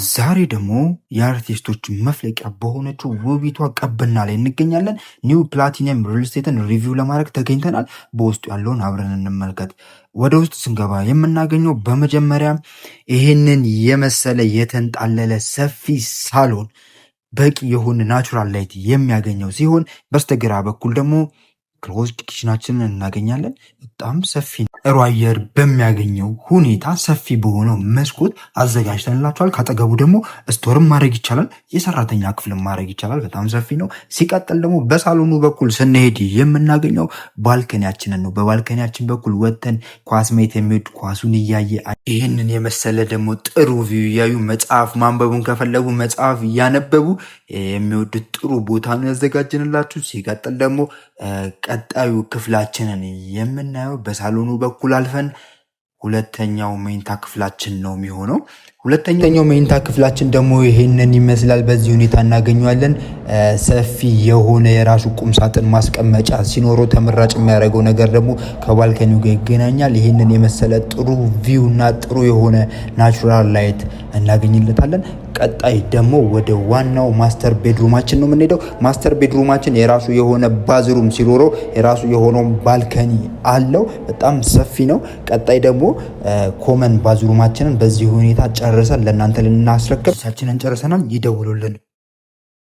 ዛሬ ደግሞ የአርቲስቶች መፍለቂያ በሆነችው ውቢቷ ቀበና ላይ እንገኛለን። New Platinum Real Estate ን review ለማድረግ ተገኝተናል። በውስጡ ያለውን አብረን እንመልከት። ወደ ውስጥ ስንገባ የምናገኘው በመጀመሪያ ይህንን የመሰለ የተንጣለለ ሰፊ ሳሎን በቂ የሆነ natural light የሚያገኘው ሲሆን በስተግራ በኩል ደግሞ closed kitchen ኣችንን እናገኛለን። በጣም ሰፊ፣ ጥሩ አየር በሚያገኘው ሁኔታ ሰፊ በሆነው መስኮት አዘጋጅተንላቸዋል። ካጠገቡ ደግሞ store ም ማድረግ ይቻላል፣ የሰራተኛ ክፍልም ማድረግ ይቻላል። በጣም ሰፊ ነው። ሲቀጥል ደግሞ በሳሎኑ በኩል ስንሄድ የምናገኘው balcony ያችንን ነው። በ balcony ያችን በኩል ወጥተን ኳስ ማየት የሚወድ ኳሱን እያየ፣ ይህንን የመሰለ ደግሞ ጥሩ view እያዩ መጽሐፍ ማንበቡን ከፈለጉ መጽሐፍ እያነበቡ የሚወዱት ጥሩ ቦታ ነው ያዘጋጅንላችሁ። ሲቀጥል ደግሞ ቀጣዩ ክፍላችንን የምናየው በሳሎኑ በኩል አልፈን ሁለተኛው መኝታ ክፍላችን ነው የሚሆነው። ሁለተኛው መኝታ ክፍላችን ደግሞ ይሄንን ይመስላል። በዚህ ሁኔታ እናገኘዋለን። ሰፊ የሆነ የራሱ ቁም ሳጥን ማስቀመጫ ሲኖረው ተመራጭ የሚያደርገው ነገር ደግሞ ከ balcony ው ጋር ይገናኛል። ይህንን የመሰለ ጥሩ view እና ጥሩ የሆነ natural light እናገኝለታለን። ቀጣይ ደግሞ ወደ ዋናው master bedroom ኣችን ነው የምንሄደው። Master bedroom ኣችን የራሱ የሆነ bathroom ሲኖረው የራሱ የሆነው balcony አለው። በጣም ሰፊ ነው። ቀጣይ ደግሞ common bathroom ኣችንን በዚህ ሁኔታ ጨርሰን ለእናንተ ልናስረክብ ሳችንን ጨርሰናል። ይደውሉልን።